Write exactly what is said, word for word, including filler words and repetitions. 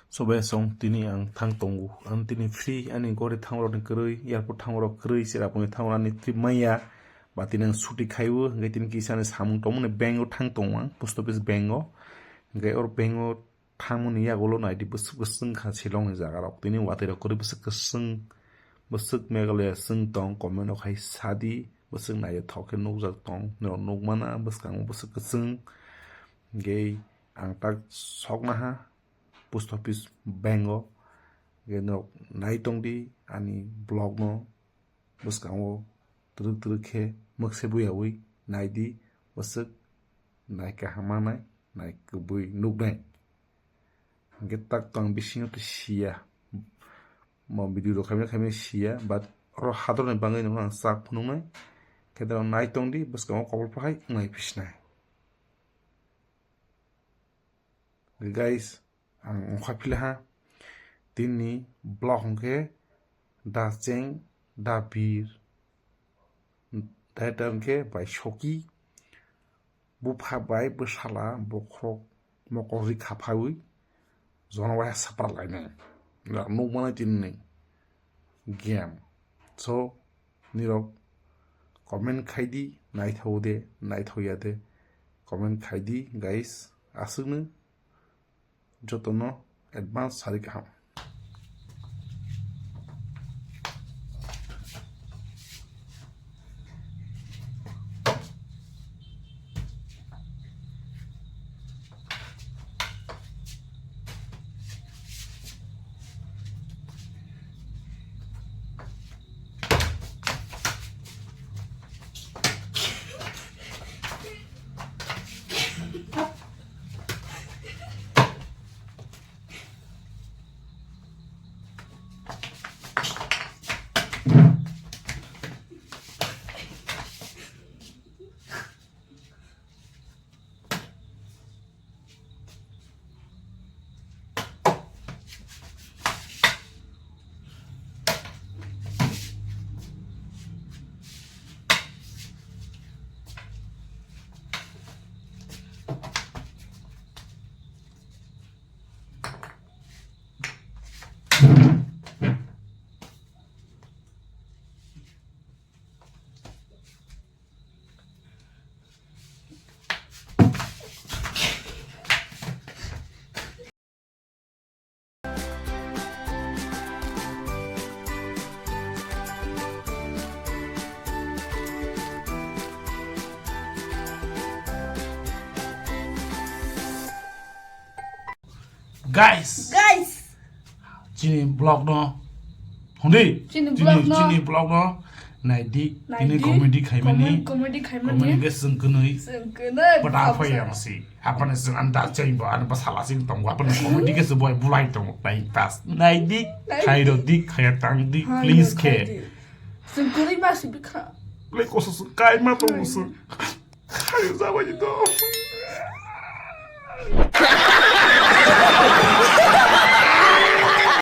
Sobai song tini ang thang tongo. Ang tini free, ani gori thang rok ni kwrwi, airport thang rok kwrwi, cheraponi thang rok ani trip maya. Ba tini ang suti khaiwi, hwnkhe tini kisa ani samung tongmani bank o thang tongo ang, post office bank o. Hwnkhe or bank o thangmani yagulo naidi bwswk bwswk wngkha Shillong ni jaga rok. Tini watwi rok kwrwi bwswk kwswng, bwswk Meghalaya swng tong, comment o khai sadi, bwswk naithothok khe nukjak tong, norok nukmana bwskango bwswk kwswng. Hwnkhe ang tak soknaha post office bank o, hwnkhe norok nai tongdi ani vlog no. Bwskango twrwk twrwk khe mwkse buyaui naidi, bwswk nai kaham manai, nai kubui nuknai. Hwnkhe tak tong bisingo twi siya. Mo video rok khaimya khaimya siya, but oro hadorni bagwi no ang sak phunuknai. Khe norok nai tongdi, bwskango kobol phai wngnai phisnai. Guys, ang ongkha philaha. Tini vlog hwnkhe da cheng, da bir, da hwnkhe bai soki, bupha bai bwsala bokhorok mokol ri khaphawi jono waisa sapra lainai. Nukmani tini game. So, nirok comment khaidi, naithao de, naithao ya de, comment khaidi, guys. Aswkno jotono advance sari kaham. Guys, Guys, chini vlog no, hwndi, chini chini, vlog no, chini vlog no, naidi, naidi, tini comedy khaimani, comedy, comedy khaimani, comedy khe chwng kwnwi, chwng kwnwi, pata khamsa. Phai ang si, apani chwng ang da cheng bo, ang bwsala cheng tongo, apani comedy khe chwng bwlai tongo, time pass, naidi, naidi, khairo di, khaya tang di, ha, please khe. Khaidi. Chwng kwnwi ma si bikha. Play koso chwng kaima tongo chwng. Khayo jabani to.